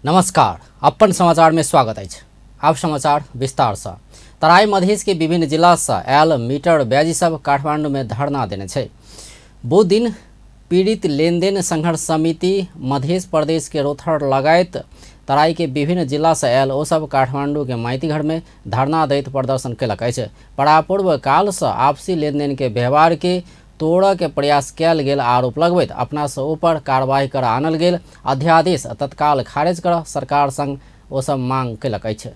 नमस्कार, अपन समाचार में स्वागत अछि। आब समाचार विस्तार से। तराई मधेश के विभिन्न जिला से आयल मीटर ब्याजी सब काठमांडू में धरना देने छै। बुध दिन पीड़ित लेनदेन संघर्ष समिति मधेश प्रदेश के रोथर लगायत तराई के विभिन्न जिला से आयल ओ सब काठमांडू के माइतीघर में धरना दैत प्रदर्शन केलक अछि। परापूर्व काल से आपसी लेनदेन के व्यवहार के तोड़ऽ के प्रयास कयल गेल आरोप लगबैत अपना से ऊपर कार्रवाई कर आनल गेल अध्यादेश तत्काल खारिज कर सरकार संग ओ सब मांग केलक अछि।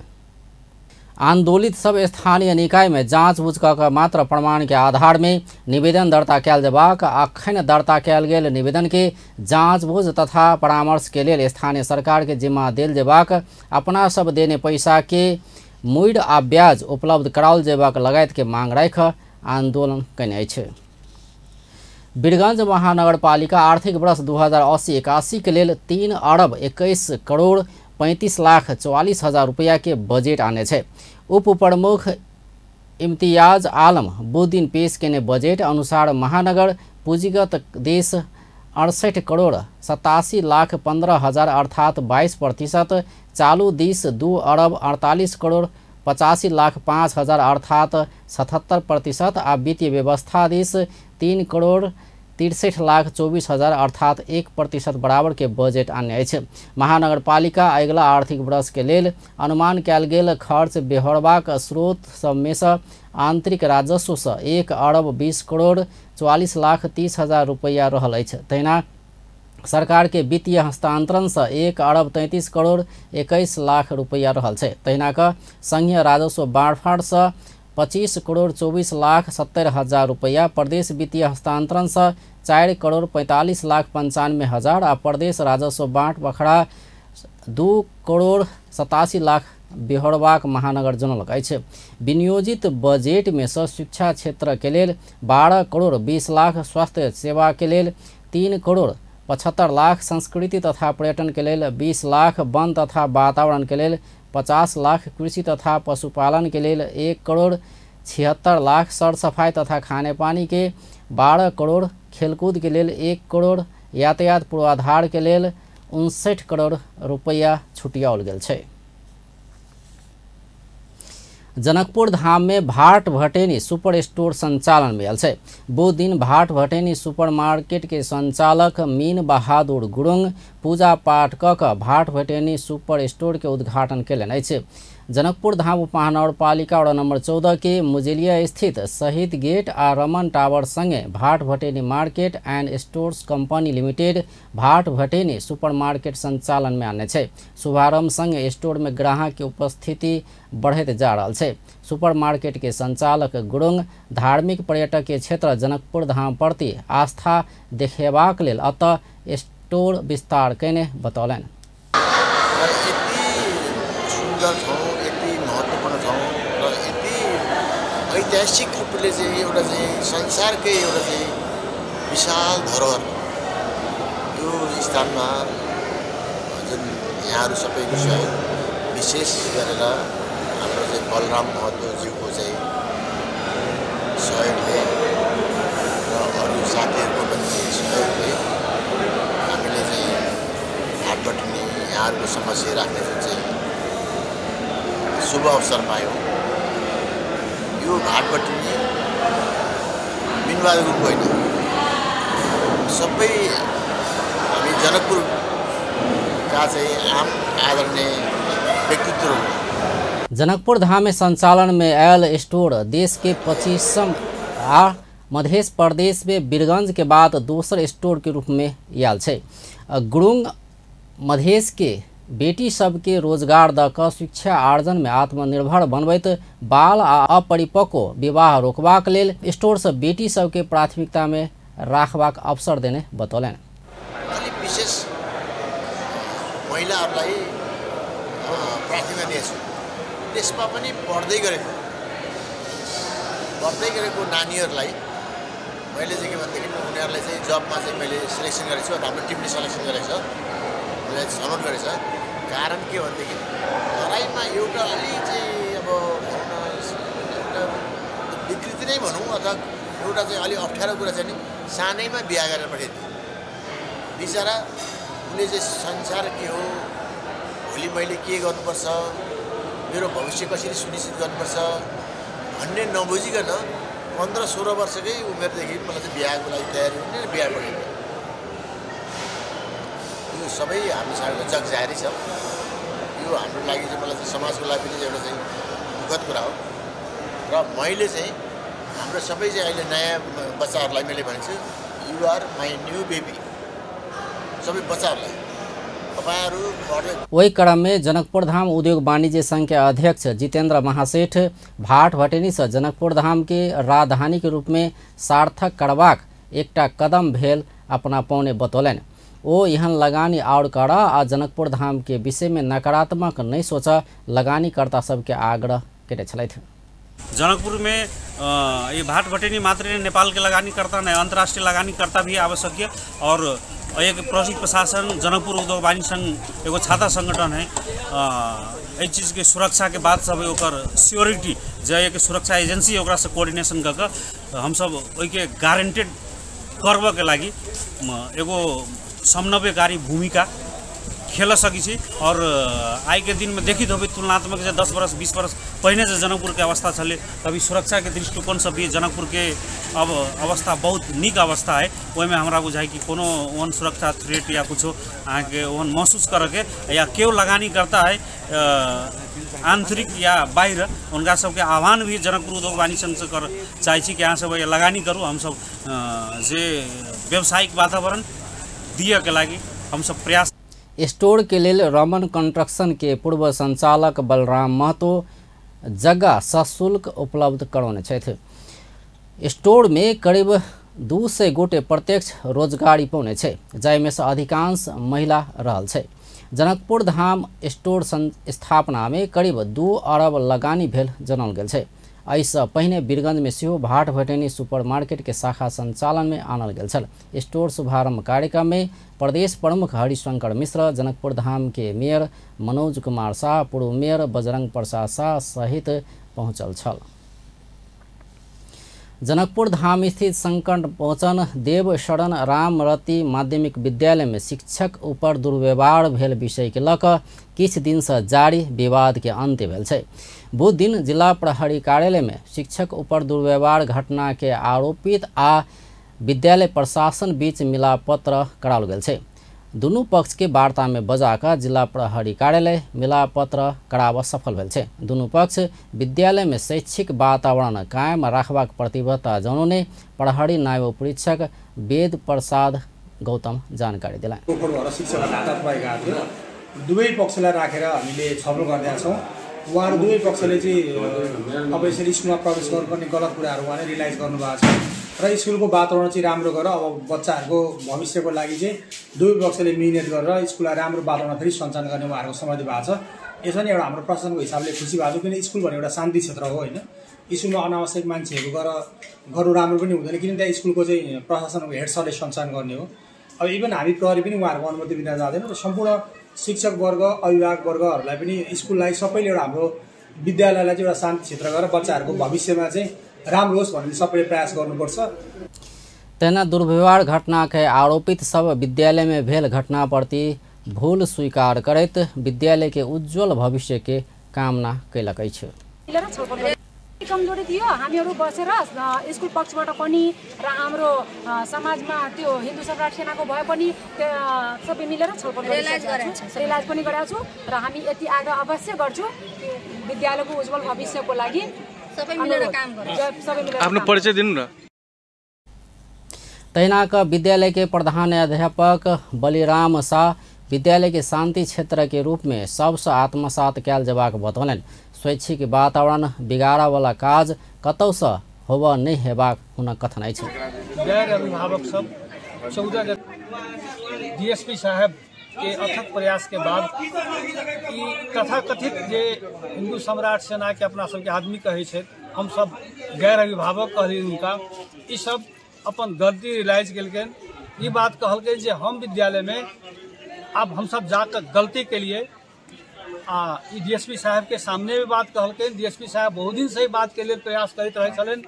आंदोलित सब स्थानीय निकाय में जाँच बुझ कऽ मात्र प्रमाण के आधार में निवेदन दर्ता कयल जेबाक अखन दर्ता कयल गेल निवेदन के जाँच बुझ तथा परामर्श के लेल स्थानीय सरकार के जिम्मा देल जेबाक, अपना सब देने पैसा के मूड़ आ ब्याज उपलब्ध कराओल जेबाक लगायत के मांग राखि आंदोलन कयने अछि। वीरगंज महानगरपालिका आर्थिक वर्ष 2080-81 के लेल 3 अरब 21 करोड़ 35 लाख 44 हजार रुपया के बजट आने छै। उप प्रमुख इम्तियाज आलम बुध दिन पेश केने बजट अनुसार महानगर पूंजीगत देश 68 करोड़ 87 लाख 15 हजार अर्थात 22%, चालू दिस 2 अरब 48 करोड़ 85 लाख 5 हजार अर्थात 77% आ वित्तीय व्यवस्था दिस 3 करोड़ 63 लाख 24 हजार अर्थात 1% बराबर के बजट आने अछि। महानगरपालिका अगिला आर्थिक वर्ष के लेल अनुमान कयल गेल खर्च बेहोरबाक स्रोत सबमे सँ आंतरिक राजस्व सँ 1 अरब 20 करोड़ 44 लाख 30 हजार रुपैया रहल अछि। तहिना सरकार के वित्तीय हस्तांतरण से 1 अरब 33 करोड़ 21 लाख रुपैया रहल छै। तहिना क संघीय राजस्व बाँटफाँट से 25 करोड़ 24 लाख 70 हजार रुपैया, प्रदेश वित्तीय हस्तांतरण से 4 करोड़ 45 लाख 95 हजार आ प्रदेश राजस्व बाँट बखरा 2 करोड़ 87 लाख बेहोरबाक महानगर जनौलक अछि। विनियोजित बजट में सँ शिक्षा क्षेत्र के लेल 12 करोड़ 20 लाख, स्वास्थ्य सेवा के लेल 3 करोड़ 75 लाख, संस्कृति तथा पर्यटन के लेल 20 लाख, वन तथा वातावरण के लेल 50 लाख, कृषि तथा पशुपालन के लेल 1 करोड़ 76 लाख, सरसफाई तथा खानेपानी के 12 करोड़, खेलकूद के लेल 1 करोड़, यातायात पूर्वाधार के लेल 59 करोड़ रुपैया छुटियाओल गेल छै। जनकपुर धाम में भाट भटेनी सुपर स्टोर संचालन में आयल छै। बुध दिन भाट भटेनी सुपर मार्केट के संचालक मीन बहादुर गुरुङ पूजा पाठ कऽ कऽ भाट भटेनी सुपर स्टोर के उद्घाटन केलनि अछि। जनकपुर धाम उपमहानगरपालिका वार्ड नंबर 14 के मुजेलिया स्थित शहीद गेट आ रमन टावर संगे Bhat Bhateni market and stores company limited Bhat Bhateni super market संचालन में आने छै। शुभारंभ संगे स्टोर में ग्राहक के उपस्थिति बढ़ैत जा रहल छै। सुपर मार्केट के संचालक गुरुङ धार्मिक पर्यटक के क्षेत्र जनकपुर धाम प्रति आस्था देखेबाक लेल अतः स्टोर विस्तार कयने बतौलनि। यति महत्त्वपूर्ण ठाउँ र यति ऐतिहासिक रूपले चाहिँ एउटा चाहिँ संसारकै एउटा चाहिँ विशाल धरोहर यो स्थानमा जुन यहाँहरू सबैको सहयोग, विशेष गरेर हाम्रो चाहिँ बलराम महतोज्यूको चाहिँ सहयोगले र अरू साथीहरूको पनि सहयोगले हामीले चाहिँ भाटभटेनी यहाँहरूको समस्या राख्ने जुन चाहिँ शुभ अवसर पायौँ। यो भाटभटेनी मिनबहादुर ग्रुप होइन, सबै हामी जनकपुरका चाहिँ आम आदरणीय व्यक्तित्व। जनकपुर धाम में संचालन में आयल स्टोर देश के 25वां आ मध्य प्रदेश में वीरगंज के बाद दोसर स्टोर के रूप में आयल छै। गुरुङ मधेश के बेटी सबके रोजगार द कऽ शिक्षा आर्जन में आत्मनिर्भर बनबैत बाल आ अपरिपक्व विवाह रोकबाक लेल स्टोर से बेटी सबके प्राथमिकता में राखबाक अवसर देने बतौलनि। अलिक विशेष महिलाहरूलाई प्राथमिकता दिएछु, त्यसमा पनि पढ्दै गरेको नानीहरूलाई मैले चाहिँ के भनेदेखि उनीहरूलाई चाहिँ जबमा चाहिँ मैले सिलेक्सन गरेको छु, हाम्रो टिमले सिलेक्सन गरेको छ, उनीहरूलाई छनौट गरेछ। कारण के भनेदेखि तराईमा एउटा अलि चाहिँ अब भनौँ न एउटा विकृति नै भनौँ अथवा एउटा चाहिँ अलि अप्ठ्यारो कुरा चाहिँ नि सानैमा बिहा गरेर पठाइदियो बिचरा। उसले चाहिँ संसार के हो, भोलि मैले के गर्नुपर्छ, मेरो भविष्य कसरी सुनिश्चित गर्नुपर्छ भन्ने नबुझिकन 15-16 वर्षकै उमेरदेखि मलाई चाहिँ बिहाको लागि तयारी हुने र बिहा गरिने। यो सबै हाम्रो साह्रो जगजाहेरै छ। यो हाम्रो लागि चाहिँ मलाई चाहिँ समाजको लागि पनि एउटा चाहिँ दुःखद कुरा हो। र मैले चाहिँ हाम्रो सबै चाहिँ अहिले नयाँ बच्चाहरूलाई मैले भनेको छु, you are my new baby. सबै बच्चाहरूलाई तपाईँहरू। ओहि क्रम में जनकपुर धाम उद्योग वाणिज्य संघ के अध्यक्ष जितेंद्र महासेठ भाट भटेनी से जनकपुर धाम के राजधानी के रूप में सार्थक करबाक एकटा कदम भेल अपना पौने बतौलनि। ओ एहन लगानी और करा आ जनकपुर धाम के विषय में नकारात्मक नहीं सोचा लगानीकर्ता सबके आग्रह केने छलथि। जनकपुर में ये भाट भटेनी मात्र नेपाल के लगानीकर्ता नहीं, अंतर्राष्ट्रीय लगानीकर्ता भी आवश्यक है। और एक प्रसिद्ध प्रशासन जनकपुर उद्योग वाणिज्य संघ एगो छाता संगठन है, एहि चीज़ के सुरक्षा के बात सब ओकर सिक्योरिटी जे एक सुरक्षा एजेंसी ओकरा से कोऑर्डिनेशन कऽ के हमसब ओहिके गारंटेड करबऽ के लागि एगो समन्वयकारी भूमिका खेल सकै छी। और आइ के दिन में देखित होबै तुलनात्मक जे 10 वर्ष 20 वर्ष पहिने जे जनकपुर के अवस्था छलै, अभी सुरक्षा के दृष्टिकोण से भी जनकपुर के अब अवस्था बहुत नीक अवस्था है। ओहिमे हमरा बुझाइ कि कोनो ओहन सुरक्षा थ्रेट या कुछो अहाँके ओहन महसूस करऽके या केओ लगानी करता है आंतरिक या बाहिर, हुनका सबके आह्वान भी जनकपुर उद्योग वाणिज्य संघ से कर चाहै छी कि अहाँ सब लगानी करू। हमसब जे व्यावसायिक वातावरण दिअ के लागि हमसब प्रयास। स्टोर के लेल रमन कंस्ट्रक्शन के पूर्व संचालक बलराम महतो जगह सशुल्क उपलब्ध करौने छथि। स्टोर में करीब 200 गोटे प्रत्यक्ष रोजगारी पौने छै, जाहिमे से अधिकांश महिला रहल छै। जनकपुर धाम स्टोर स्थापना में करीब 2 अरब लगानी भेल जनाओल गेल छै। एहिसँ पहिने वीरगंज में सेहो भाट भटेनी सुपर मार्केट के शाखा संचालन में आनल गेल छल। स्टोर शुभारंभ कार्यक्रम में प्रदेश प्रमुख हरिशंकर मिश्र, जनकपुर धाम के मेयर मनोज कुमार शाह, पूर्व मेयर बजरंग प्रसाद शाह सहित पहुँचल छल। जनकपुर धाम स्थित संकट मोचन देव शरण रामरति माध्यमिक विद्यालय में शिक्षक ऊपर दुर्व्यवहार भेल विषय के लऽ कऽ किछु दिन से जारी विवाद के अंत्य भेल छै। बुध दिन जिला प्रहरी कार्यालय में शिक्षक ऊपर दुर्व्यवहार घटना के आरोपित आ विद्यालय प्रशासन बीच मिलापत्र कराओल गेल छै। दुनू पक्ष के वार्ता में बजाकर जिला प्रहरी कार्यालय मिलापत्र कराबऽ सफल भेल छै। दुनू पक्ष विद्यालय में शैक्षिक वातावरण कायम रखबाक प्रतिबद्धता जनौने प्रहरी नायब उपरीक्षक वेद प्रसाद गौतम जानकारी दिलाए। दुवै पक्षलाई राखेर हामीले छलफल गरिरहेका छौँ। उहाँहरू दुवै पक्षले चाहिँ अब यसरी स्कुलमा प्रवेश गर्नुपर्ने गलत कुराहरू उहाँले रियलाइज गर्नुभएको छ र स्कुलको वातावरण चाहिँ राम्रो गरेर अब बच्चाहरूको भविष्यको लागि चाहिँ दुवै पक्षले मिहिनेत गरेर स्कुललाई राम्रो वातावरण फेरि सञ्चालन गर्ने उहाँहरूको सहमति भएको छ। यसमा नि एउटा हाम्रो प्रशासनको हिसाबले खुसी भएको छ, किन स्कुल भन्ने एउटा शान्ति क्षेत्र हो होइन। स्कुलमा अनावश्यक मान्छेहरू गएर गर्नु राम्रो पनि हुँदैन, किन त्यहाँ स्कुलको चाहिँ प्रशासनको हेड सरले सञ्चालन गर्ने हो। अब इभन हामी प्रहरी पनि उहाँहरूको अनुमति बिना जाँदैन र सम्पूर्ण शिक्षक वर्ग अभिभावक वर्गहरूलाई पनि स्कुललाई सबैले एउटा हाम्रो विद्यालयलाई चाहिँ एउटा शान्ति क्षेत्र गरेर बच्चाहरूको भविष्यमा चाहिँ राम्रो होस् भन्ने सबैले प्रयास गर्नुपर्छ। तेना दुर्व्यवहार घटना के आरोपित सब विद्यालय में भेल घटना प्रति भूल स्वीकार करैत विद्यालय के उज्जवल भविष्य के कामना कयलक अछि। कमजोरी थियो, हामीहरू बसेर स्कुल पक्षबाट पनि र हाम्रो समाजमा त्यो हिन्दू सम्राट सेनाको भए पनि सबै मिलेर छलफल रियलाइज पनि गरेका छौँ र हामी यति आग्रह अवश्य गर्छौँ विद्यालयको उज्जवल भविष्यको लागि सबै मिलेर काम गर्नु। आफ्नो परिचय दिनु न। तहिना विद्यालय के प्रधान अध्यापक बलिराम शाह विद्यालय के शांति क्षेत्र के रूप में सबसँ आत्मसात कयल जेबाक बतौलनि। स्वैच्छिक वातावरण बिगाड़ा वाला काज कतौसँ होबऽ नहि हेबाक हुनक कथन अछि। गैर अभिभावक सब 14 डीएसपी साहब के अथक प्रयास के बाद तथाकथित जे हिंदू सम्राट सेना के अपना सबके आदमी कहै छै, हम सब गैर अभिभावक कहली उनका, ई सब अपन गलती रियलाइज केलकनि। ई बात कहलकै जे हम विद्यालय में अब हम सब जाकर गलती के लिए डीएसपी साहब के सामने भी बात कहलकै। डीएसपी साहब बहुत दिन से ही बात के लिए प्रयास करते रहे छलन।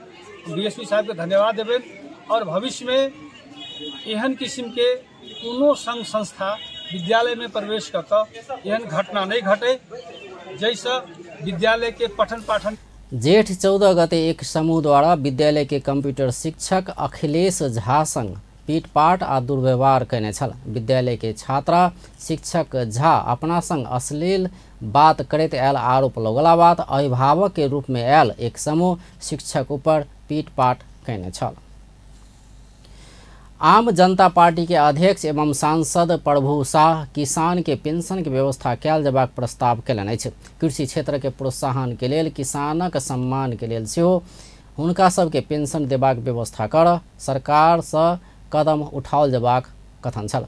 डीएसपी साहब के धन्यवाद देबनि और भविष्य में एहन किस्म के कोनो संघ संस्था विद्यालय में प्रवेश कऽ कऽ एहन घटना नहीं घटे जैसे विद्यालय के पठन पाठन। जेठ 14 गते एक समूह द्वारा विद्यालय के कंप्यूटर शिक्षक अखिलेश झा संग पीटपाट आ दुर्व्यवहार कयने छल। विद्यालय के छात्रा शिक्षक झा अपना संग अश्लील बात करैत आयल आरोप लगला बाद अभिभावक के रूप में आयल एक समूह शिक्षक ऊपर पीटपाट कयने छल। आम जनता पार्टी के अध्यक्ष एवं सांसद प्रभु शाह किसान के पेंशन के व्यवस्था कयल जयबाक प्रस्ताव कयलनि अछि। कृषि क्षेत्र के प्रोत्साहन के लेल किसानक सम्मान के लेल सेहो हुनका सबके पेंशन देबाक व्यवस्था कर सरकार से कदम उठाओल जयबाक कथन छल।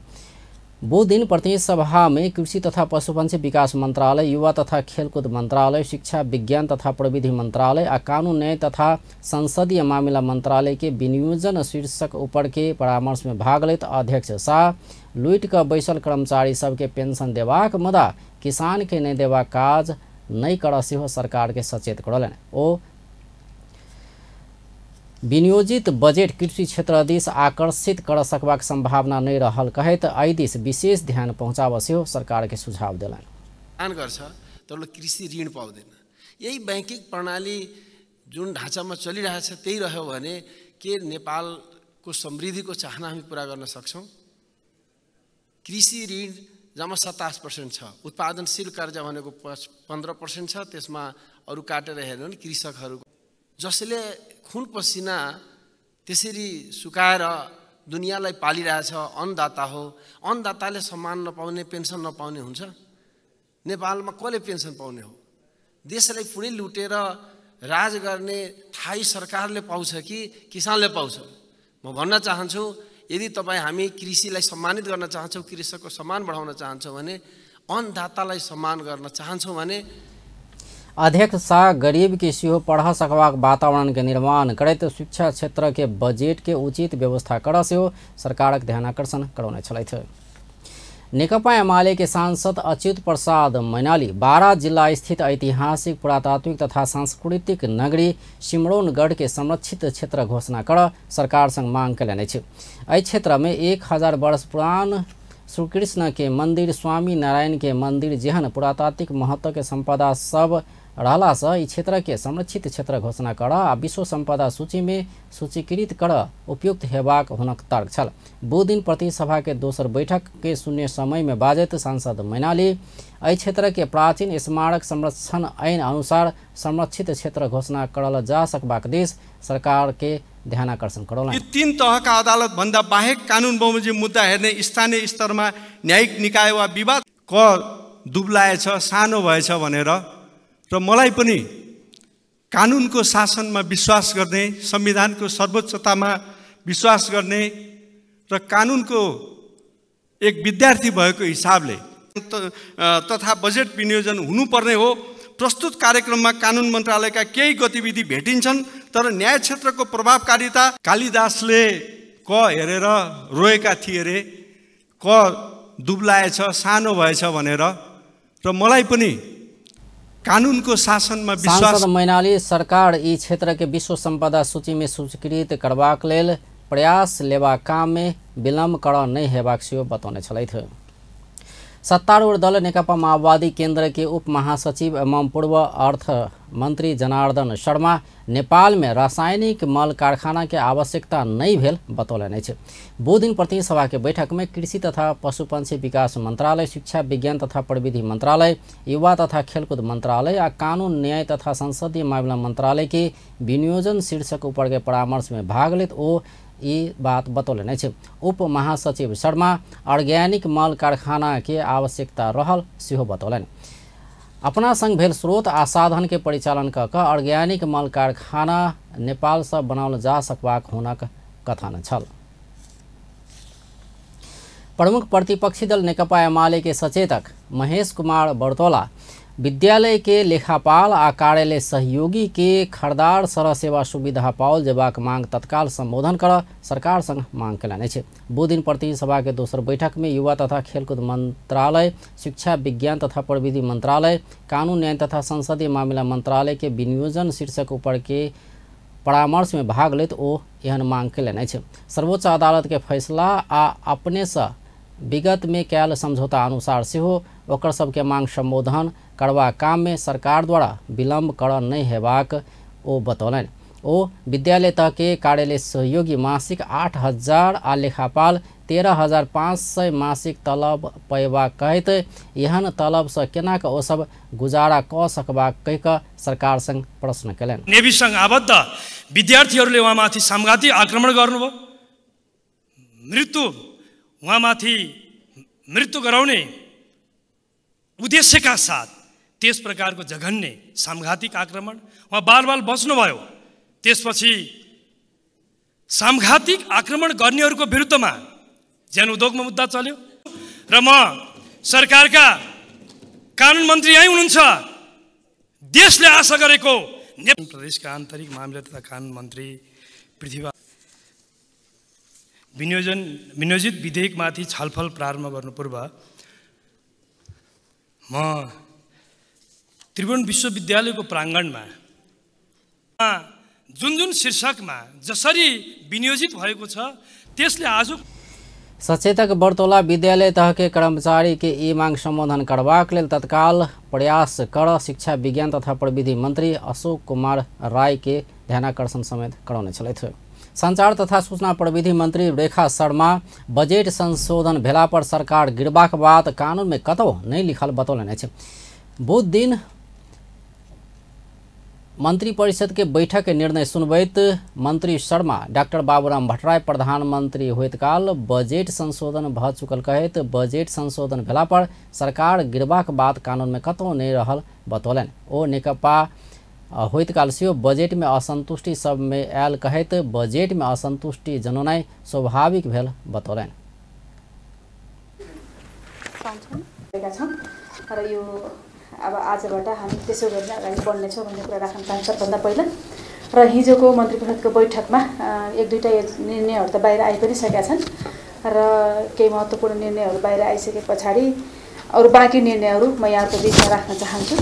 बुध दिन प्रतिनिधि सभा में कृषि तथा पशुपक्षी विकास मंत्रालय, युवा तथा खेलकूद मंत्रालय, शिक्षा विज्ञान तथा प्रविधि मंत्रालय आ कानून न्याय तथा संसदीय मामिला मंत्रालय के विनियोजन शीर्षक ऊपर के परामर्श में भाग लैत अध्यक्ष शाह लूटि कऽ बैसल कर्मचारी सबके पेंशन देबाक मुदा किसान के नहि देबाक काज नहि करऽ सेहो सरकार के सचेत करौलनि। ओ विनियोजित बजट कृषि क्षेत्र दिस आकर्षित कर सकबाक संभावना नहीं रहल कहैत एहि दिस विशेष ध्यान पहुँचाबऽ सेहो सरकार के सुझाव देलनि। गर्छ तर कृषि ऋण पाउँदैन। यही बैंकिङ प्रणाली जुन ढाँचामा चलिरहेछ त्यही रह्यो भने के नेपालको समृद्धिको चाहना हामी पुरा गर्न सक्छौँ? कृषि ऋण जम्मा 27% छ, उत्पादनशील कर्जा भनेको 15% छ, त्यसमा अरू काटेर हेर्नु भने कृषकहरू जसले खुन पसिना त्यसरी सुकाएर दुनियाँलाई पालिरहेछ अन्नदाता हो। अन्नदाताले सम्मान नपाउने, पेन्सन नपाउने हुन्छ? नेपालमा कसले पेन्सन पाउने हो? देशलाई पुरै लुटेर राज गर्ने थाई सरकारले पाउँछ कि किसानले पाउँछ? म भन्न चाहन्छु, यदि तपाईँ हामी कृषिलाई सम्मानित गर्न चाहन्छौँ, कृषकको सम्मान बढाउन चाहन्छौँ भने, अन्नदातालाई सम्मान गर्न चाहन्छौँ भने अध्यक्ष शाह गरीब के सेहो पढ़ सकबाक वातावरण के निर्माण करैत शिक्षा क्षेत्र के बजट के उचित व्यवस्था कर सेहो सरकारक ध्यानाकर्षण करौने छलथि। नेकपा एमाले के सांसद अच्युत प्रसाद मैनाली 12 जिला स्थित ऐतिहासिक पुरातात्विक तथा सांस्कृतिक नगरी सिमरौनगढ़ के संरक्षित क्षेत्र घोषणा कर सरकार संग मांग कयलनि अछि। एहि क्षेत्र में 1000 वर्ष पुरान श्री कृष्ण के मंदिर, स्वामी नारायण के मंदिर जेहन पुरातात्विक महत्व के संपदा सब रहला से ई क्षेत्र के संरक्षित क्षेत्र घोषणा कर आ विश्व संपदा सूची में सूचीकृत कर उपयुक्त हेबाक हुनक तर्क छल। बुध दिन प्रतिनिधि सभा के दोसर बैठक के शून्य समय में बाजैत सांसद मैनाली एहि क्षेत्र के प्राचीन स्मारक संरक्षण ऐन अनुसार संरक्षित क्षेत्र घोषणा करल जा सकबाक दिस सरकार के ध्यानाकर्षण करौलनि। तीन तहका अदालत भन्दा बाहेक कानुन बमोजिम मुद्दा हेर्ने स्थानीय स्तरमा न्यायिक निकाय वा विवाद क दुब्लाएछ, सानो भएछ भनेर र मलाई पनि कानुनको शासनमा विश्वास गर्ने, संविधानको सर्वोच्चतामा विश्वास गर्ने र कानुनको एक विद्यार्थी भएको हिसाबले तथा बजेट विनियोजन हुनुपर्ने हो। प्रस्तुत कार्यक्रममा कानुन मन्त्रालयका केही गतिविधि भेटिन्छन्, तर न्याय क्षेत्रको प्रभावकारिता कालिदासले क हेरेर रोएका थिए रे, क दुब्लाएछ, सानो भएछ भनेर र मलाई पनि कानुनको शासनमा विश्वास। सांसद मैनाली सरकार ई क्षेत्र के विश्व संपदा सूची में सूचीकृत करबाक लेल प्रयास लेबाक काम में विलम्ब कर नहि हेबाक सेहो बतौने छलथि। सत्तारूढ़ दल नेकपा माओवादी केंद्र के उप महासचिव एवं पूर्व अर्थ मंत्री जनार्दन शर्मा नेपाल में रासायनिक मल कारखाना के आवश्यकता नहीं भेल बतौलनि अछि। बुध दिन प्रतिनिधि सभा के बैठक में कृषि तथा पशुपक्षी विकास मंत्रालय, शिक्षा विज्ञान तथा प्रविधि मंत्रालय, युवा तथा खेलकूद मंत्रालय आ कानून न्याय तथा संसदीय मामिला मंत्रालय के विनियोजन शीर्षक ऊपर के परामर्श में भाग लैत ओ ई बात बतौलनि अछि। उप महासचिव शर्मा ऑर्गेनिक मल कारखाना के आवश्यकता रहल सेहो बतौलनि। अपना संग भेल स्रोत आ साधन के परिचालन क कऽ ऑर्गेनिक मल कारखाना नेपाल से बनाओल जा सकबाक हुनक कथन छल। प्रमुख प्रतिपक्षी दल नेकपा एमाले के सचेतक महेश कुमार बर्तोला विद्यालय के लेखापाल आ कार्यालय सहयोगी के खरदार सरह सेवा सुविधा पाओल जेबाक मांग तत्काल संबोधन कर सरकार संग मांग कयलनि अछि। बुध दिन प्रतिनिधि सभा के दोसर बैठक में युवा तथा खेलकूद मंत्रालय, शिक्षा विज्ञान तथा प्रविधि मंत्रालय, कानून न्याय तथा संसदीय मामिला मंत्रालय के विनियोजन शीर्षक ऊपर के परामर्श में भाग लैत ओ एहन मांग कयलनि अछि। सर्वोच्च अदालत के फैसला आ अपने से विगत में कयल समझौता अनुसार सेहो ओकर सबके मांग संबोधन करबाक काम में सरकार द्वारा विलम्ब कर नहि हेबाक ओ बतौलनि। ओ विद्यालय तह के कार्यालय सहयोगी मासिक 8,000 आ लेखापाल 13,500 मासिक तलब पयबाक कहैत एहन तलब से केना के ओ सब गुजारा क सकबाक कहि क सरकार संग प्रश्न केलनि। नेभी संग आबद्ध विद्यार्थीहरूले उहाँमाथि सामघाती आक्रमण गर्नुभयो, मृत्यु उहाँमाथि मृत्यु गराउने उद्देश्यका साथ त्यस प्रकारको जघन्य सामघातिक आक्रमण उहाँ बाल बाल बच्नुभयो। त्यसपछि सामघातिक आक्रमण गर्नेहरूको विरुद्धमा ज्यान उद्योगमा मुद्दा चल्यो र म सरकारका कानुन मन्त्री यहीँ हुनुहुन्छ, देशले आशा गरेको नेपाल प्रदेशका आन्तरिक मामिला तथा कानुन मन्त्री पृथ्वी विनियोजित विधेयकमाथि छलफल प्रारम्भ गर्नु पूर्व म त्रिभुवन विश्वविद्यालयको प्राङ्गणमा जुन जुन शीर्षकमा जसरी विनियोजित भएको छ त्यसले आज सचेतक बर्तौला विद्यालय तह के कर्मचारी के ई मांग संबोधन करबाक लेल तत्काल प्रयास कर शिक्षा विज्ञान तथा प्रविधि मंत्री अशोक कुमार राय के ध्यानाकर्षण समेत करौने छलथि। संचार तथा सूचना प्रविधि मंत्री रेखा शर्मा बजट संशोधन भेला पर सरकार गिरबाक बात कानून में कतौ नहीं लिखल बतौलनि अछि। बुध दिन मंत्री परिषद के बैठक के निर्णय सुनबैत मंत्री शर्मा डॉक्टर बाबूराम भट्टराई प्रधानमंत्री होइत काल बजट संशोधन भ चुकल कहैत बजट संशोधन भेला पर सरकार गिरबाक बात कानून में कतौ नहीं रहल बतौलनि। ओ नेकपा होइत काल सेहो बजट में असंतुष्टि सब में आयल कहैत बजट में असंतुष्टि जनौनाइ स्वाभाविक भेल बतौलनि। र यो अब आजबाट हामी त्यसो गरेर अगाडि बढ्नेछौँ भन्ने कुरा राख्न चाहन्छु सबभन्दा पहिला। र हिजोको मन्त्री परिषदको बैठकमा एक दुईवटा निर्णयहरू त बाहिर आइ पनि सकेका छन् र केही महत्त्वपूर्ण निर्णयहरू बाहिर आइसके पछाडि अरू बाँकी निर्णयहरू म यहाँको बिचमा राख्न चाहन्छु।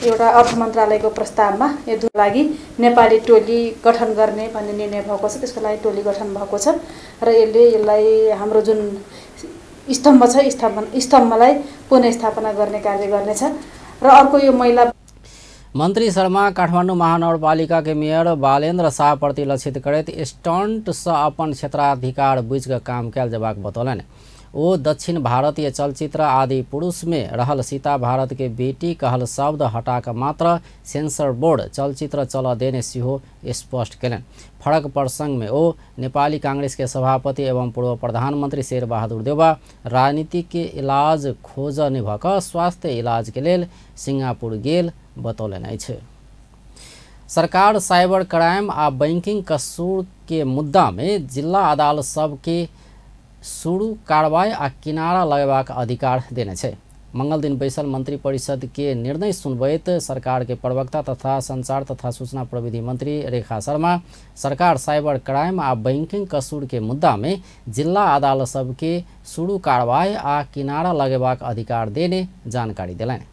एउटा अर्थ मन्त्रालयको प्रस्तावमा यो लागि नेपाली टोली गठन गर्ने भन्ने निर्णय भएको छ, त्यसको लागि टोली गठन भएको छ र यसले यसलाई हाम्रो जुन स्तम्भ छ स्तम्भलाई पुनर्स्थापना गर्ने कार्य गर्नेछ। र अर्को यो महिला मंत्री शर्मा काठमाडौँ महानगरपालिका के मेयर बालेन्द्र शाह प्रति लक्षित करैत स्टंट से अपन क्षेत्राधिकार बुझि कऽ काम कयल जेबाक बतौलनि। ओ दक्षिण भारतीय चलचित्र आदि पुरुष में रहल सीता भारत के बेटी कहल शब्द हटा मात्र सेंसर बोर्ड चलचित्र चल देने सेहो स्पष्ट केलनि। फरक प्रसंग में ओ नेपाली कांग्रेस के सभापति एवं पूर्व प्रधानमंत्री शेरबहादुर देउवा राजनीति के इलाज खोज नहि भऽ कऽ स्वास्थ्य इलाज के लेल सिंगापुर गेल बतौलनि अछि। सरकार साइबर क्राइम आ बैंकिंग कसूर के मुद्दा में जिला अदालत सबके शुरू कार्रवाई आ किनारा लगेबाक अधिकार देने छै। मंगल दिन बैसल मंत्री परिषद के निर्णय सुनबैत सरकार के प्रवक्ता तथा संचार तथा सूचना प्रविधि मंत्री रेखा शर्मा सरकार साइबर क्राइम आ बैंकिंग कसूर के मुद्दा में जिला अदालत सबके शुरू कार्रवाई आ किनारा लगेबाक अधिकार देने जानकारी देलनि।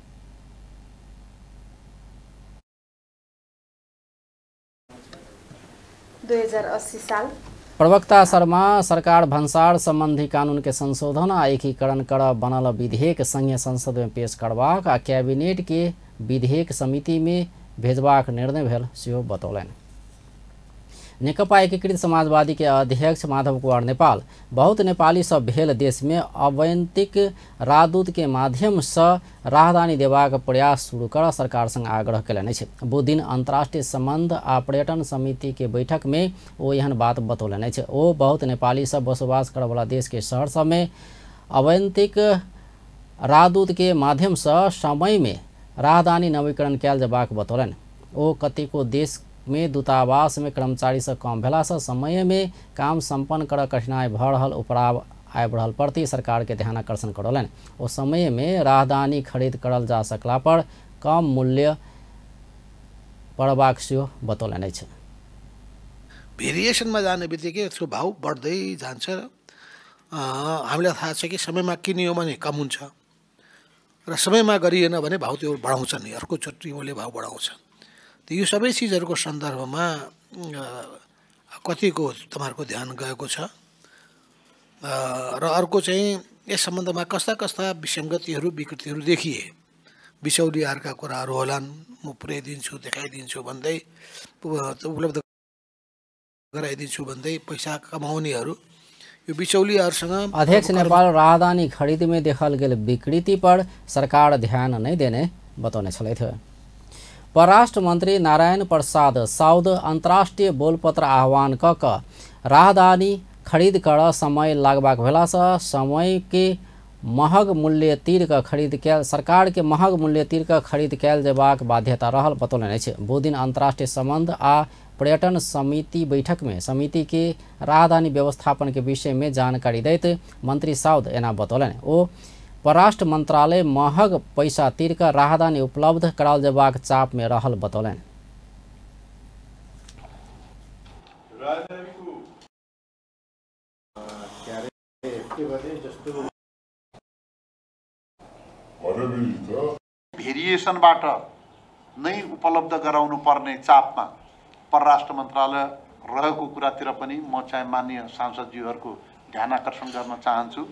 साल प्रवक्ता शर्मा सरकार भन्सार संबंधी कानून के संशोधन आ एकीकरण कर बनल विधेयक संघीय संसद में पेश करबाक आ कैबिनेट के विधेयक समिति में भेजबाक निर्णय भेल सेहो बतौलनि। नेकपा एकीकृत समाजवादी के अध्यक्ष माधव कुमार नेपाल बहुत नेपाली सब भेल देश में अवैंतिक राजदूत के माध्यम से राहदानी देबाक प्रयास शुरू कर सरकार संग आग्रह केलनि अछि। बुध दिन अंतर्राष्ट्रीय संबंध आ पर्यटन समिति के बैठक में ओ एहन बात बतौलनि अछि। ओ बहुत नेपाली सब बसोबास करवला देश के शहर सब में अवैंतिक राजदूत के माध्यम से समय में राहदानी नवीकरण कयल जेबाक बतौलनि। ओ कतेको देश में दूतावास में कर्मचारी से कम भेला से समय में काम संपन्न कर कठिनाई भ रहल उपराव आबि रहल प्रति सरकार के ध्यान आकर्षण करौलनि। ओ समय में राहदानी खरीद करल जा सकला पर कम मूल्य पड़बाक सेहो बतौलनि अछि। भेरिएसनमा जाने बित्तिकै यसको भाउ बढ्दै जान्छ र हामीलाई थाहा छ कि समयमा किनियो भने कम हुन्छ र समयमा गरिएन भने भाउ त्यो बढाउँछ नि, अर्कोचोटि उसले भाउ बढाउँछ। यो सबै चिजहरूको सन्दर्भमा कतिको तपाईँहरूको ध्यान गएको छ र अर्को चाहिँ यस सम्बन्धमा कस्ता कस्ता विसङ्गतिहरू विकृतिहरू देखिए, बिचौलियाहरूका कुराहरू होलान्, म पुर्याइदिन्छु देखाइदिन्छु भन्दै उपलब्ध गराइदिन्छु भन्दै पैसा कमाउनेहरू, यो बिचौलियाहरूसँग अध्यक्ष नेपाल राहदानी खरीद में देखल गेल विकृति पर सरकार ध्यान नहीं देने बतौने छलथि। परराष्ट्र मंत्री नारायण प्रसाद साउद अंतर्राष्ट्रीय बोलपत्र आह्वान क राहदानी खरीद कर समय लागबाक भेलासँ समय के महग मूल्य तीर क खरीद कयल सरकार के महग मूल्य तीर क खरीद कयल जेबाक बाध्यता रहल बतौलनि अछि। बुधदिन अंतर्राष्ट्रीय संबंध आ पर्यटन समिति बैठक में समिति के राहदानी व्यवस्थापन के विषय में जानकारी दैत मंत्री साउद एना बतौलनि। ओ परराष्ट्र मंत्रालय महग पैसा तीर क राहदानी उपलब्ध कराओल जेबाक चाप में रहल बतौलनि। भेरिएसनबाट नै उपलब्ध गराउनु पर्ने चापमा परराष्ट्र मन्त्रालय रहेको कुरातिर पनि म चाहिँ माननीय सांसदज्यूहरूको ध्यान आकर्षण गर्न चाहन्छु।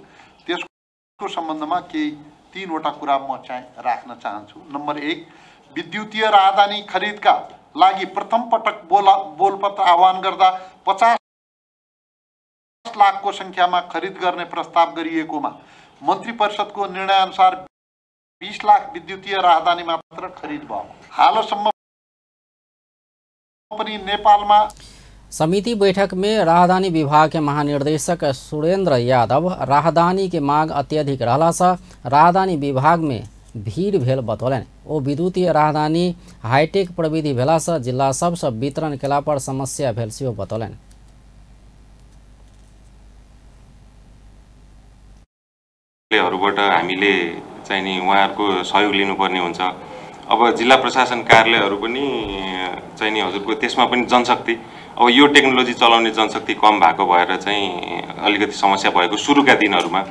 त्यसको सम्बन्धमा केही तीनवटा कुरा म चाहिँ राख्न चाहन्छु। नम्बर 1, विद्युतीय राहदानी खरिदका लागि प्रथम पटक बोलपत्र आह्वान गर्दा 50 लाखको सङ्ख्यामा खरिद गर्ने प्रस्ताव गरिएकोमा मन्त्री परिषदको निर्णयअनुसार 20 लाख विद्युतीय राहदानी मात्र खरिद भयो। हालसम्म पनि नेपालमा समिति बैठक में राहदानी विभाग के महानिर्देशक सुरेंद्र यादव राहदानी के मांग अत्यधिक रहला से राहदानी विभाग में भीड़ भेल बतौलनि। ओ विद्युतीय राहदानी हाईटेक प्रविधि भेला से जिला सबसँ वितरण केला पर समस्या भेल सेहो बतौलनि। बाट हामीले चाहिँ नि उहाँहरूको सहयोग लिनुपर्ने हुन्छ। अब जिल्ला प्रशासन कार्यालयहरू पनि चाहिँ नि हजुरको त्यसमा पनि जनशक्ति, अब यो टेक्नोलोजी चलाउने जनशक्ति कम भएको भएर चाहिँ अलिकति समस्या भएको सुरुका दिनहरूमा।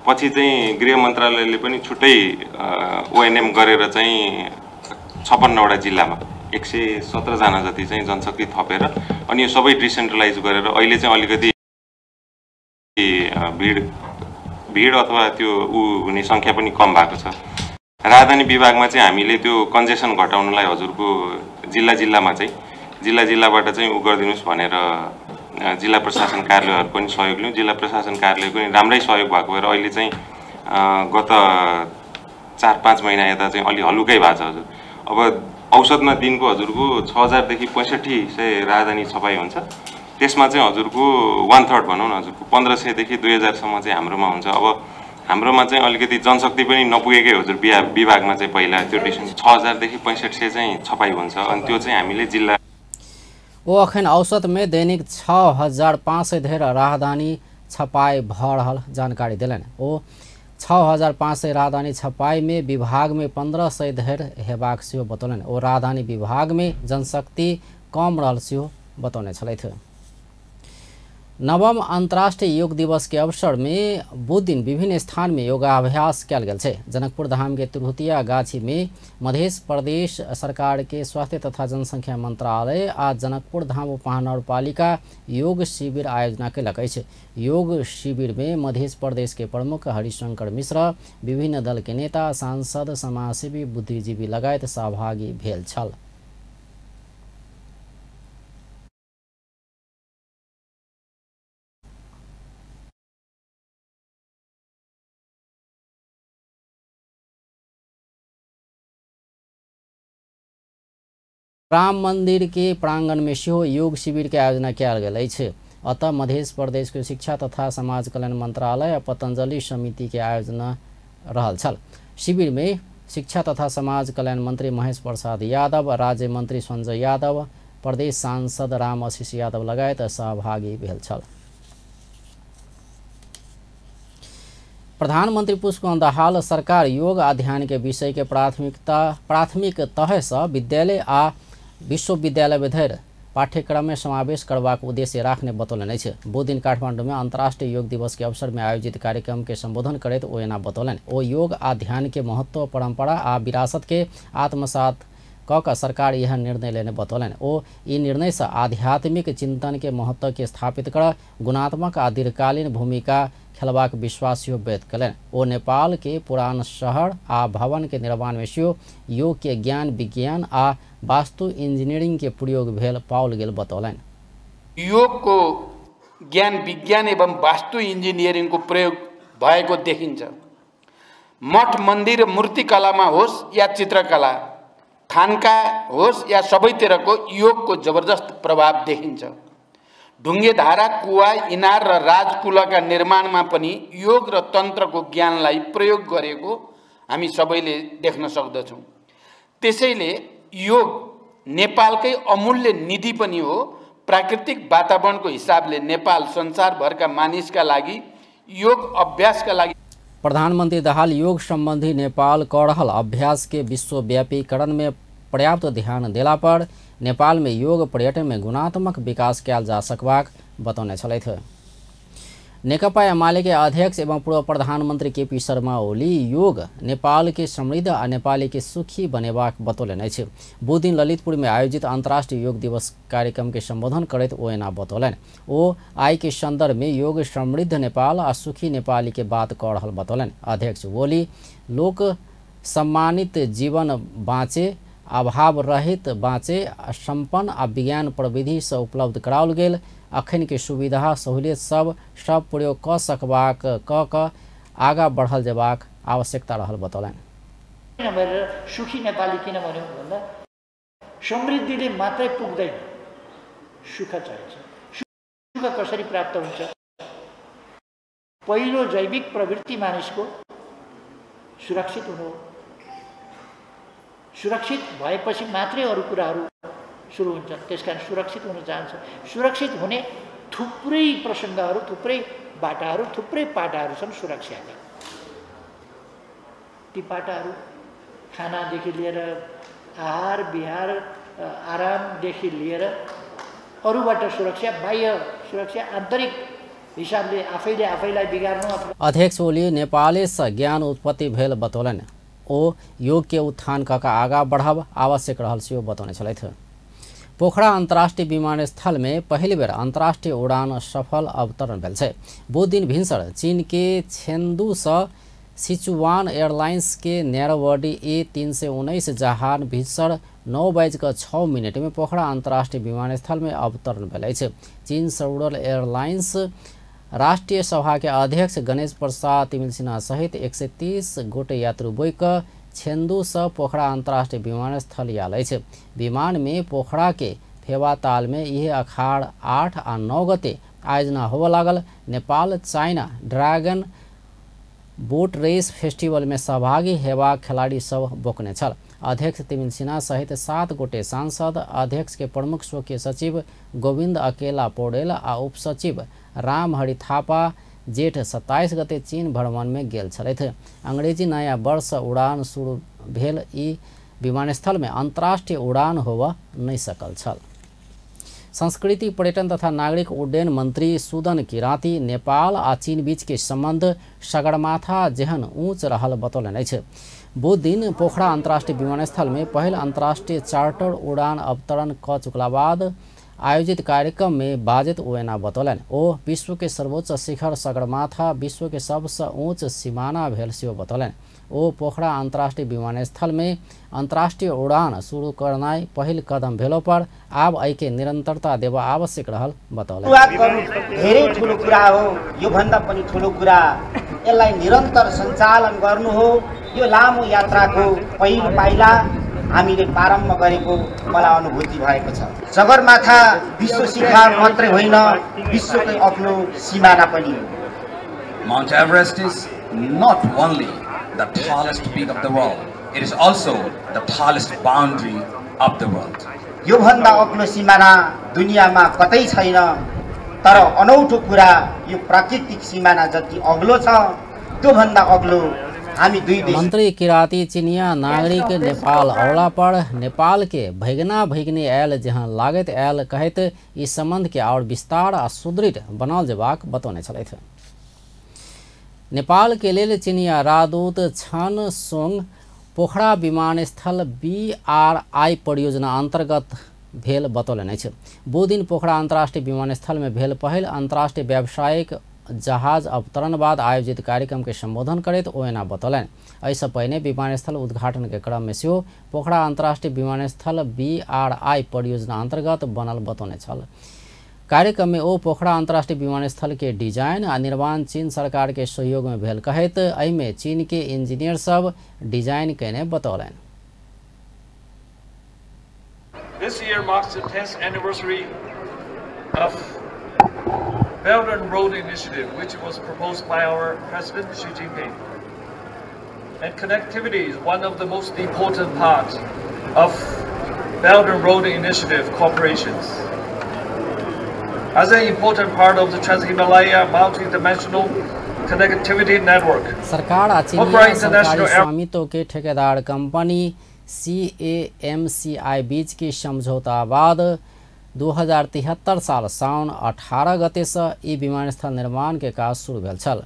पछि चाहिँ गृह मन्त्रालयले पनि छुट्टै ओएनएम गरेर चाहिँ 56वटा जिल्लामा 117 जना जति चाहिँ जनशक्ति थपेर अनि यो सबै डिसेन्ट्रलाइज गरेर अहिले चाहिँ अलिकति भिड अथवा त्यो ऊ हुने सङ्ख्या पनि कम भएको छ। राजधानी विभागमा चाहिँ हामीले त्यो कन्जेसन घटाउनलाई हजुरको जिल्ला जिल्लामा चाहिँ जिल्ला जिल्लाबाट चाहिँ ऊ गरिदिनुहोस् भनेर जिल्ला प्रशासन कार्यालयहरू पनि सहयोग लियौँ। जिल्ला प्रशासन कार्यालयको पनि राम्रै सहयोग भएको भएर अहिले चाहिँ गत 4-5 महिना यता चाहिँ अलि हलुकै भएको छ हजुर। अब औसतमा दिनको हजुरको 6000 देखि 6500 राजधानी छपाई हुन्छ। त्यसमा चाहिँ हजुरको 1/3 भनौँ न हजुरको 1500 देखि 2000 सम्म चाहिँ हाम्रोमा हुन्छ। अब हाम्रोमा चाहिँ अलिकति जनशक्ति पनि नपुगेकै हजुर विभागमा चाहिँ पहिला त्यो डिसेन्ट 6000 देखि 6500 चाहिँ छपाई हुन्छ। अनि त्यो चाहिँ हामीले जिल्ला ओ अखन औसत में दैनिक 6500 धेर राहदानी छपाई भ रहल जानकारी देलनि। ओ 6500 राहदानी छपाई में विभाग में 1500 धेर हेबाक सेहो बतौलनि। ओ राहदानी विभाग में जनशक्ति कम रहल सेहो बतौने छलथि। नवम अंतर्राष्ट्रीय योग दिवस के अवसर में बुध दिन विभिन्न स्थान में योगाभ्यास कयल गेल छै। जनकपुर धाम के तिरहुतिया गाछी में मध्य प्रदेश सरकार के स्वास्थ्य तथा जनसंख्या मंत्रालय आ जनकपुर धाम उपमहानगरपालिका योग शिविर आयोजना कयलक अछि। योग शिविर में मध्य प्रदेश के प्रमुख हरिशंकर मिश्र, विभिन्न दल के नेता, सांसद, समाजसेवी, बुद्धिजीवी लगायत सहभागी भेल छल। राम मंदिर के प्रांगण में सेहो योग शिविर के आयोजना कयल गेल अछि। अतः मध्य प्रदेश के शिक्षा तथा समाज कल्याण मंत्रालय आ पतंजलि समिति के आयोजना रहल छल। शिविर में शिक्षा तथा समाज कल्याण मंत्री महेश प्रसाद यादव, राज्य मंत्री संजय यादव, प्रदेश सांसद राम आशीष यादव लगायत सहभागी भेल छल। प्रधानमंत्री पुष्पकमल दाहाल सरकार योग आ ध्यान के विषय के प्राथमिक तह से विद्यालय आ विश्वविद्यालय धरि पाठ्यक्रम में समावेश करबाक उद्देश्य राखने बतौलनि अछि। बुध दिन काठमांडू में अंतर्राष्ट्रीय योग दिवस के अवसर में आयोजित कार्यक्रम के संबोधन करैत ओ एना बतौलनि। ओ योग आ ध्यान के महत्व, परंपरा आ विरासत के आत्मसात क क सरकार यह निर्णय लेने बतौलनि। ओ ई निर्णय से आध्यात्मिक चिंतन के महत्व के स्थापित कर गुणात्मक आ दीर्घकालीन भूमिका खेलबाक विश्वास सेहो व्यक्त कयलनि। ओ नेपाल के पुरान शहर आ भवन के निर्माण में सेहो योग के ज्ञान विज्ञान आ वास्तु इंजीनियरिंग के प्रयोग भेल पाओल गेल बतौलनि। योग को ज्ञान विज्ञान एवं वास्तु इंजीनियरिंग को प्रयोग भएको देखिन्छ। मठ मन्दिर मूर्तिकलामा होस् या चित्रकला, थानका होस् या सबैतिरको योगको जबरजस्त प्रभाव देखिन्छ। ढुङ्गेधारा, कुवा, इनार र राजकुलका निर्माणमा पनि योग र तन्त्रको ज्ञानलाई प्रयोग गरेको हामी सबैले देख्न सक्दछौँ। त्यसैले योग नेपालकै अमूल्य निधि पनि हो। प्राकृतिक वातावरणको हिसाबले नेपाल संसारभरका मानिसका लागि योग अभ्यासका लागि प्रधानमंत्री दाहाल योग संबंधी नेपाल क रहल अभ्यास के विश्वव्यापीकरण में पर्याप्त ध्यान देला पर नेपाल में योग पर्यटन में गुणात्मक विकास कयल जा सकबाक बतौने छलथि। नेकपा एमाले के अध्यक्ष एवं पूर्व प्रधानमंत्री केपी शर्मा ओली योग नेपाल के समृद्ध आ नेपाली के सुखी बनेबाक बतौलनि अछि। बुधदिन ललितपुर में आयोजित अंतर्राष्ट्रीय योग दिवस कार्यक्रम के संबोधन करैत ओ एना बतौलनि। ओ आइ के संदर्भ में योग समृद्ध नेपाल आ सुखी नेपाली के बात कऽ रहल बतौलनि। अध्यक्ष ओली लोक सम्मानित जीवन बाँचे, अभाव रहित बाँचे, संपन्न आ विज्ञान प्रविधि से उपलब्ध कराओल गेल अखन के सुविधा सहूलियत सब सब प्रयोग क सकबाक क आगा बढ़ल जेबाक आवश्यकता रहल बतौलनि। सुखी नेपाली किन भन्यौँ भन्दा समृद्धिले मात्रै पुग्दैन, सुख चाहिन्छ। सुख कसरी प्राप्त हुन्छ? पहिलो जैविक प्रवृत्ति मानिसको सुरक्षित हुनु हो। सुरक्षित भएपछि मात्रै अरू कुराहरू सुरु हुन्छन्। त्यसकारण सुरक्षित हुन चाहन्छ। सुरक्षित हुने थुप्रै प्रसङ्गहरू, थुप्रै बाटाहरू, थुप्रै पाटाहरू छन् सुरक्षाका। ती पाटाहरू खानादेखि लिएर आहार विहार आरामदेखि लिएर अरूबाट सुरक्षा, बाह्य सुरक्षा, आन्तरिक हिसाबले आफैले आफैलाई बिगार्नु। अध्यक्ष ओली नेपालसँ ज्ञान उत्पत्ति भेल बतौलनि। ओ योग के उत्थान कऽ आगा बढ़ब आवश्यक रहल सेहो बतौने छलथि। पोखरा अंतर्राष्ट्रीय विमानस्थल में पहिल बेर अंतर्राष्ट्रीय उड़ान सफल अवतरण भेल छै। बुधदिन भिनसर चीन के छेंदू सँ सिचुआन एयरलाइंस के नैरोबॉडी A319 जहाज भिनसर 9:06 में पोखरा अंतर्राष्ट्रीय विमानस्थल में अवतरण भेल अछि। चीन सँ उड़ल एयरलाइंस राष्ट्रीय सभा के अध्यक्ष गणेश प्रसाद तिमिल सिन्हा सहित 130 गोटे यात्रु बोइक छेंदू से पोखरा अंतर्राष्ट्रीय विमानस्थल आयल अछि। विमान में पोखरा के फेवाताल में यह अखाड़ 8 आ 9 गते आयोजना होबय लागल Nepal China dragon boat race festival में सहभागी हेबाक खिलाड़ी सब बोकने छल। अध्यक्ष तिमिल सिन्हा सहित 7 गोटे सांसद, अध्यक्ष के प्रमुख स्वकीय सचिव गोविंद अकेला पौडेल आ उपसचिव रामहरि थापा जेठ 27 गते चीन भ्रमण में गेल छलथि। अंग्रेजी नया वर्ष उड़ान शुरू भेल ई विमानस्थल में अंतर्राष्ट्रीय उड़ान होबय नहि सकल छल। संस्कृति पर्यटन तथा नागरिक उड्डयन मंत्री सुदन किराँती नेपाल आ चीन बीच के संबंध सगरमाथा जेहन ऊंच रहल बतौलनि अछि। बुधदिन पोखरा अंतर्राष्ट्रीय विमानस्थल में पहिल अंतर्राष्ट्रीय चार्टर उड़ान अवतरण क चुकला बाद आयोजित कार्यक्रम में बाजैत ओ एना बतौलनि। ओ विश्व के सर्वोच्च शिखर सगरमाथा विश्व के सबसँ ऊंच सीमाना भेल सेहो बतौलनि। ओ पोखरा अंतर्राष्ट्रीय विमानस्थल में अंतर्राष्ट्रीय उड़ान शुरू करनाइ पहिल कदम भेलो पर आब एहिके निरंतरता देबा आवश्यक रहल बतौलनि। धेरै ठुलो कुरा हो, यो भन्दा पनि ठुलो कुरा यसलाई निरन्तर सञ्चालन गर्नु हो। यो लामो यात्राको पहिलो पाइला हामीले प्रारम्भ गरेको मलाई अनुभूति भएको छ। सगरमाथा विश्व शिखर मात्रै होइन, विश्वकै अग्लो सिमाना पनि हो। Mount Everest is not only the tallest peak of the world, it is also the tallest boundary of the world. यो भन्दा अग्लो सिमाना दुनियामा कतै छैन, तर अनौठो कुरा यो प्राकृतिक सिमाना जति अग्लो छ त्यो भन्दा अग्लो हामी दुई देश। मंत्री किराँती चिनिया नागरिक नेपाल औला पर नेपाल के भैगना भैगनी आयल जहाँ लागत आयल कहैत ई संबंध के और विस्तार आ सुदृढ़ बनाओल जेबाक बतौने छलथि। नेपाल के लेल चिनिया राजदूत छन सोंग पोखरा विमानस्थल BRI परियोजना अंतर्गत भेल बतौलनि अछि। बुधदिन पोखरा अंतर्राष्ट्रीय विमानस्थल में भेल पहिल अंतर्राष्ट्रीय व्यावसायिक जहाज अवतरण बाद आयोजित कार्यक्रम के संबोधन करैत ओ एना बतौलनि। एहिसँ पहिने विमानस्थल उद्घाटन के क्रम में सेहो पोखरा अंतर्राष्ट्रीय विमानस्थल BRI परियोजना अंतर्गत बनल बतौने छल। कार्यक्रम में ओ पोखरा अंतर्राष्ट्रीय विमानस्थल के डिजाइन आ निर्माण चीन सरकार के सहयोग में भेल कहैत एहिमे चीन के इंजीनियर सब डिजाइन केने बतौलनि। This year marks the 10th anniversary of Belt and Road Initiative, which was proposed by our President Xi Jinping. And connectivity is one of the most important parts of Belt and Road Initiative cooperations. As an important part of the Trans-Himalaya multi-dimensional connectivity network, सरकार आ चीनी सरकारी स्वामित्व के ठेकेदार company CAMCI बीच के समझौता बाद 2073 साल साउन 18 गते से ई विमानस्थल निर्माण के काज शुरू भेल छल।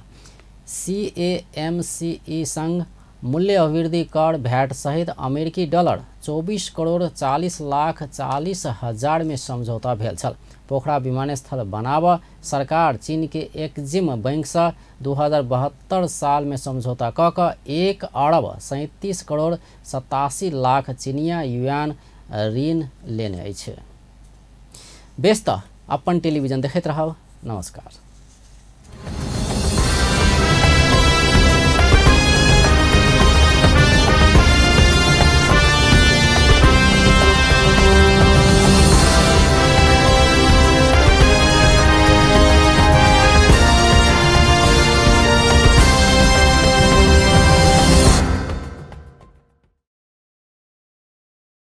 CAMCI संग मूल्य अभिवृद्धि कर भैट सहित अमेरिकी डॉलर 24,40,40,000 में समझौता भेल छल। पोखरा विमानस्थल बनाब सरकार चीन के एक्जिम बैंक से 2072 साल में समझौता क 1,37,87,00,000 चीनिया युआन ऋण लेने अछि। बेस त अपन टेलीविजन देखैत रहब। नमस्कार।